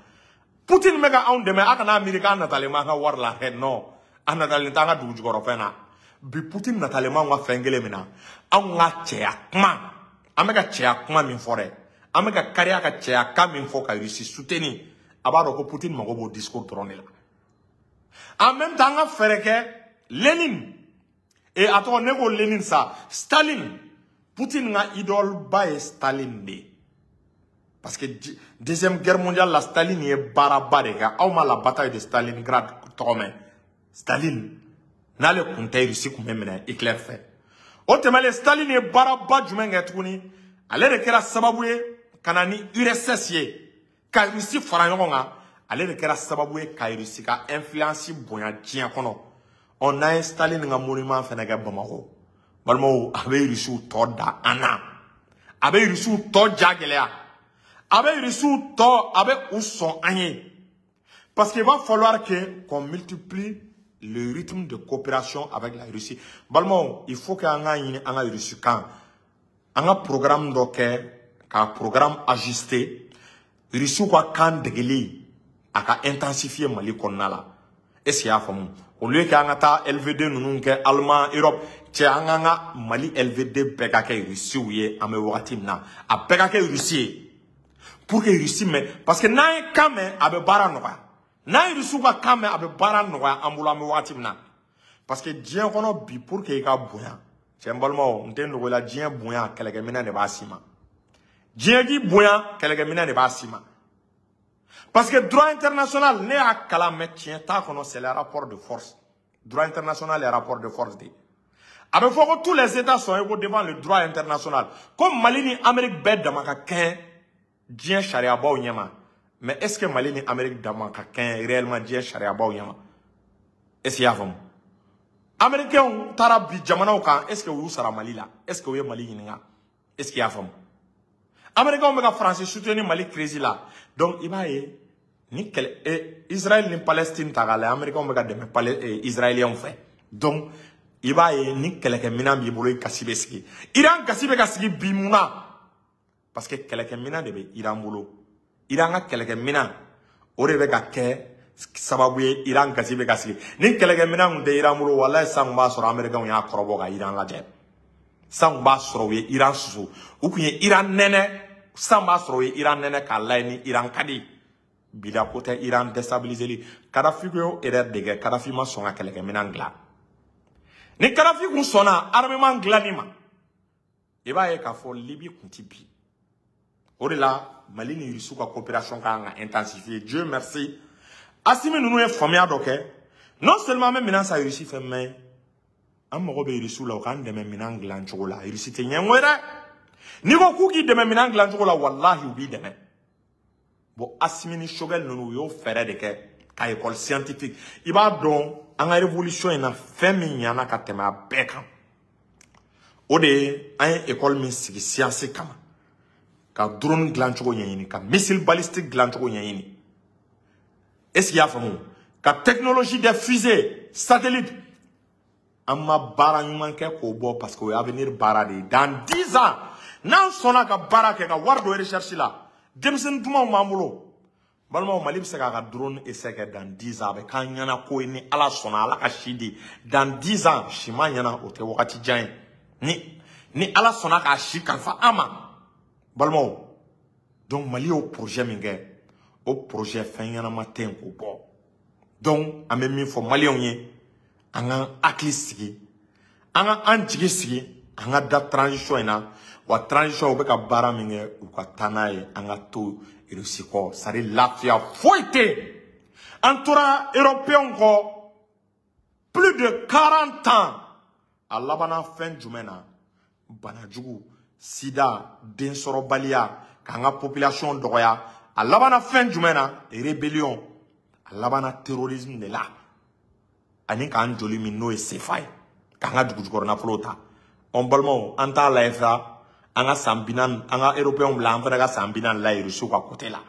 Poutine bɛ ka anw dɛmɛ, a kana miiri k'a natalen b'an ka wari la dɛ. Non, a natalen t'an ka dugu jukɔrɔ fɛn na. Bi Poutine natalen b'anw ka fɛn kelen min na, anw ka cɛya kuma, an bɛ ka cɛya kuma min fɔ dɛ, an bɛ ka kariya ka cɛya kan min fɔ ka Russie soutenir, a b'a dɔn ko Poutine mago b'o discours dɔrɔn de la. En même temps, an ka fɛɛrɛ kɛ Lénine et a tɔgɔ, ne ko Lénine sa, Staline. Poutine ka idole ba ye Staline de ye, parce que deuxième guerre mondiale la, Staline ye baaraba de kɛ. Aw ma la bataille de Stalingrad tɔgɔ mɛn? Staline n'ale kun tɛ, Russie kun bɛ minɛ Hitler fɛ. O tɛmɛnen, Staline ye baaraba jumɛn kɛ tuguni? Ale de kɛra sababu ye ka na ni URSS ye, ka Russie fara ɲɔgɔn kan. Ale de kɛra sababu ye ka Russie ka influence bonya diɲɛ kɔnɔ. Ɔ, n'an ye Staline ka monument fɛnɛ kɛ Bamakɔ, balimaw, a bɛ Russiw tɔ da an na, a bɛ Russiw tɔ ja gɛlɛya, a bɛ Russiw tɔ, a bɛ u sɔn an ye. Parce qu'il va falloir que qu'on multiplie le rythme de coopération avec la Russie. Balimaw, il faut que an k'a ɲini an ka Russie kan, an ka programme dɔ kɛ ka programme ajuster. Russiw ka kan degeli, a ka intensifier Mali kɔnɔna la. Est ce que i y'a faamu? Au lieu que an ka taa LVD ninnu kɛ Allemand, Europe cɛ, an k'an ka Mali LVD bɛɛ ka kɛ Russiw ye. An bɛ wagati min na, a bɛɛ ka kɛ Russie ye pour que Russie mɛn, parce que n'an ye kan mɛn, a bɛ baara nɔgɔya. N'an ye Russiw ka kan mɛn, a bɛ baara nɔgɔya an bolo. An bɛ wagati min na, parce que diɲɛ kɔnɔ bi, pour que i ka bonya, cɛ, n balimaw, n tɛ nɔgɔ i la, diɲɛ bonya, kɛlɛkɛminɛn de b'a si ma. Diɲɛ k'i bonya, kɛlɛkɛminɛn de b'a si ma. Parce que droit international, ne y'a kalan, mɛ tiɲɛ t'a kɔnɔ, c'est le rapport de force. Droit international est rapport de force de. A bɛ fɔ ko tous les états sont égaux devant le droit international, ko Mali ni Amérique bɛɛ dama ka kɛɲɛ diɲɛ sariyabaw ɲɛma. Mais est ce que Mali ni Amérique dama ka kɛɲɛ réellement diɲɛ sariyabaw ɲɛma? Est ce que i y'a faamu? Américains taara bi jamanaw kan, est ce que u y'u sara Mali la? Est ce que u ye Mali ɲininka? Est ce que i y'a faamu? Américains bɛ ka Faransi soutenir Mali crise la. Donc i b'a ye ni kɛlɛ Israël ni Palestine ta k'a lajɛ, Américains bɛ ka dɛmɛ Israéliens fɛ. Donc i b'a ye ni kɛlɛkɛminɛn b'i bolo, i gasi bɛ sigi. Iran gasi bɛ ka sigi bi, mun na? Parce que kɛlɛkɛminɛn de bɛ Iran bolo. Iran ka kɛlɛkɛminɛn, o de bɛ ka kɛ sababu ye Iran gasi bɛ ka sigi. Ni kɛlɛkɛminɛn tun tɛ Iran bolo, walayi, san kun b'a sɔrɔ Américains y'a kɔrɔbɔ ka Iran lajɛ. San kun b'a sɔrɔ u ye Iran susu, u kun ye Iran nɛnɛ. San b'a sɔrɔ u ye Iran nɛnɛ k'a lajɛ ni Iran ka di. Bila ko tɛ Iran déstabiliser. Kadafi y'o erreur de kɛ. Kadafi ma sɔn ka kɛlɛkɛminɛn dilan. Ni Kadafi kun sɔnna armement dilanni ma, i b'a ye k'a fɔ Libi kun ti bi. O de la, Mali ni Russiw ka coopération ka kan ka intensifier. Dieu merci, Assimi ninnu ye faamuya dɔ kɛ. Non seulement an bɛ minɛn san Russie fɛ, mais an mago bɛ Russiw la, u k'an dɛmɛ minɛn dilan cogo la. Russie tɛ ɲɛngo ye dɛ. N'i ko k'u k'i dɛmɛ minɛn dilan cogo la, walahi, u b'i dɛmɛ. Bon, Assimi ni Choguel ninnu, u y'o fɛɛrɛ de kɛ. Ka école scientifique. I b'a dɔn an ka révolution in na fɛn min ɲana ka tɛmɛ a bɛɛ kan. O de ye an ye école min sigi science kama. Ka drone dilancogo ɲɛɲini, ka missile balistique dilancogo ɲɛɲini. Est-ce qu'il y a faamu? Ka technologie des fusées, satellites. An ma baara ɲuman kɛ k'o bɔ parce que o ye avenir baara de ye. Dans 10 ans, n'an sɔnna ka baara kɛ ka wari don recherche la, denmisɛnnin dumanw b'an bolo. Balimaw, Mali bɛ se k'a ka drone essai kɛ dans 10 ans, a bɛ k'an ɲɛna ko ye ni Ala sɔnna, Ala ka si di. Dans 10 ans, si ma ɲɛna, o tɛ wagati jan ye. Ni Ala sɔnna k'a si kalifa an ma. Balimaw, donc Mali y'o projet min kɛ, o projet fɛn ɲɛnama tɛ yen k'o bɔ. Donc an bɛ min fɔ maliyɛnw ye, an k'an hakili sigi, an ka an jigi sigi, an ka da transition in na. Wa transition u bɛ ka baara min kɛ, u ka taa n'a ye, an ka to Russie kɔ. C'est à dire lafiya foyi tɛ yen. An tora européens kɔ plus de 40 ans. A labanna fɛn jumɛn na? Banajugu, sida, densɔrɔbaliya, k'an ka population dɔgɔya. A labanna fɛn jumɛn na? Rébellion. A labanna terrorisme de la. Ani k'an joli min n'o ye CFA ye, k'an ka dugujukɔrɔ nafolo ta. Ɔ balimaw, an t'a lajɛ sa, an ka san 40, an ka européens bila, an fana ka san 40 la Russiw ka côté la.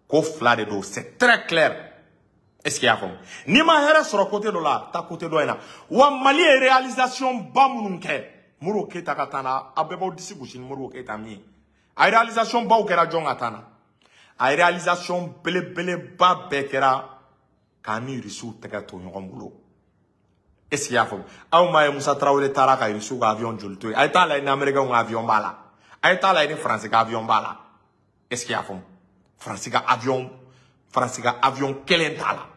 Ko fila de don, c'est très clair. Est-ce qu'il y a faamu? N'i ma hɛrɛ sɔrɔ côté dɔ la, taa côté dɔ in na. Wa Mali ye réalisation ba minnu kɛ, Modibo Keyita ka taa na, aw bɛɛ b'aw disi gosi ni Modibo Keyita min ye. A réalisation baw kɛra jɔn ka taa na? A réalisation belebeleba bɛɛ kɛra k'an ni Russiw tɛgɛ to ɲɔgɔn bolo. Est-ce qu'il y a faamu? Aw m'a ye Musa Tarawele taara ka Russiw ka avion joli to yen. A ye t'a lajɛ ni Américains ka avion b'a la. A ye t'a lajɛ ni Faransi ka avion b'a la. Est-ce qu'il y a faamu? Faransi ka avion kelen t'a la.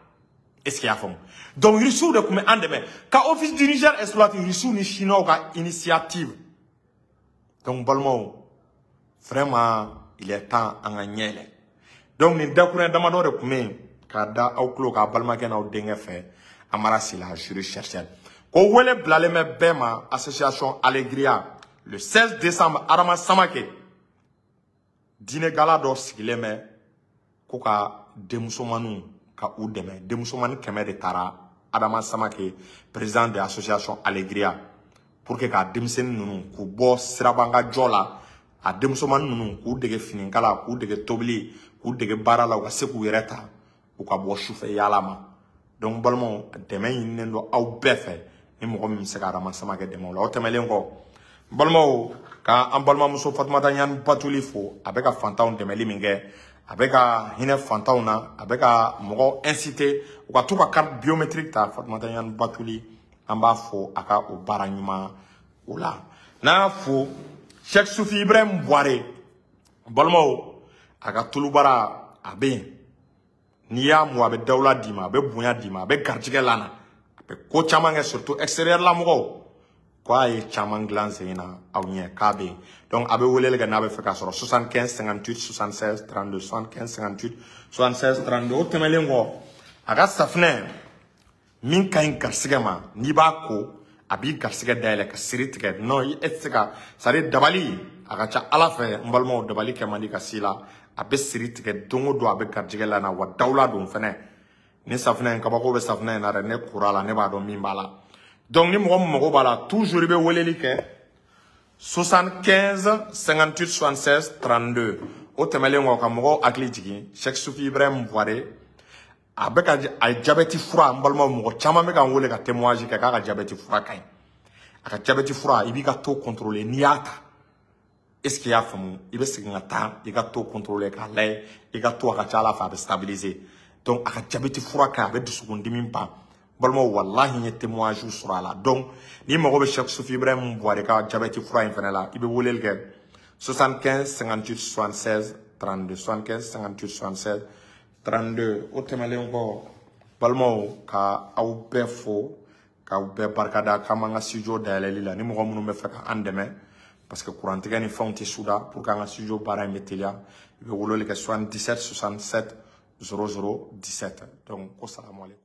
Est-ce qu'il y a faamu? Donc Russiw de tun bɛ an dɛmɛ ka Office du Niger exploiter, Russiw ni Chinois ka initiative. Donc balimaw, vraiment il est temps an ka ɲɛ yɛlɛ. Donc nin dakuruɲɛ damadɔ de tun bɛ yen k'a da aw tulo k'a balimakɛ n'aw denkɛ fɛ, Amara Sila, juriste chercheur. Ko wele bilalen bɛ bɛɛ ma, association Allegria, le 16 décembre, Adama Samake diinɛ gala dɔ sigilen bɛ ko ka denmusomaninw ka u dɛmɛ. Denmusomanin 100 de taara Adama Samake, président de l'association Allegria, pour que ka denmisɛnnin ninnu k'u bɔ sirabankajɔ la, a denmusomanin ninnu k'u dege finikala, k'u dege tobili, k'u dege baara la, u ka se k'u yɛrɛ ta, u ka bɔ sufɛ yaala ma. Donc balimaw, dɛmɛ ɲininen don aw bɛɛ fɛ, ni mɔgɔ min bɛ se ka Adama Samake dɛmɛ o la. O tɛmɛnen kɔ, balimaw, ka an balimamuso Fatumata Ɲani Batuli fo, a bɛ ka fantanw dɛmɛli min kɛ, a bɛ ka hinɛ fantanw na, a bɛ ka mɔgɔw inciter u ka to ka carte biométrique ta. Fatumata Ɲani Batuli, an b'a fo a ka o baara ɲuman o la. N'an y'a fo, Cheikh Sufi Ibrahim Buware, balimaw, a ka tulubara a bɛ yen. N'i y'a mun, a bɛ dawula d'i ma, a bɛ bonya d'i ma, a bɛ garijɛgɛ lana, a bɛ ko caman kɛ, surtout extérieur la mɔgɔw ko a ye caman dilan sen na aw ɲɛ k'a bɛ yen. Donc a bɛ weleli kɛ n'a bɛ fɛ k'a sɔrɔ, 75 58 76 32, 75 58 76 32. O tɛmɛnen kɔ, a ka safinɛ min ka ɲi garisɛgɛ ma, n'i b'a ko, a b'i garisɛgɛ dayɛlɛ ka siri tigɛ. Non, e tɛ se ka, c'est à dire dabali a ka ca Ala fɛ. N balimaw, dabali kɛ man di ka si la. A bɛ siri tigɛ don o don, a bɛ garijɛgɛ la na wa dawula don fɛnɛ. Ni safinɛ in, kabako bɛ safinɛ in na dɛ. Ne kora la, ne b'a dɔn min b'a la. Donc ni mɔgɔ min mago b'a la, toujours i bɛ weleli kɛ 75 58 76 32. O tɛmɛnen kɔ, ka mɔgɔw hakili jigin, Cheikh Sufi Ibrahim Buware, a bɛ ka a ye jabɛti fura. N balimaw, mɔgɔ caman bɛ ka n wele ka témoignage kɛ k'a ka jabɛti fura ka ɲi. A ka jabɛti fura, i b'i ka taux contrôler n'i y'a ta. Est-ce que i y'a faamu? I bɛ segin ka taa i ka taux contrôler k'a lajɛ i ka taux, a ka ca Ala fɛ a bɛ stabiliser. Donc a ka jabɛti fura ka ɲi, a bɛ dusukundimi ban. Balimaw, walahi n ye témoignage sɔrɔ a la. Donc n'i mago bɛ Cheikh Sufi Ibrahim Buware ka jabɛti fura in fɛnɛ la, i bɛ weleli kɛ 75 58 76 32, 75 58 76 32. O tɛmɛnen kɔ, balimaw, ka aw bɛɛ fo, k'aw bɛɛ barikada k'an b'an ka studio dayɛlɛli la. Ni mɔgɔ minnu bɛ fɛ ka an dɛmɛ, parce que kurantigɛ ni fɛnw tɛ suda, pour que an ka studio baara in bɛ teliya, i bɛ weleli kɛ 77 67 00 17. Donc ko salamu aleykum.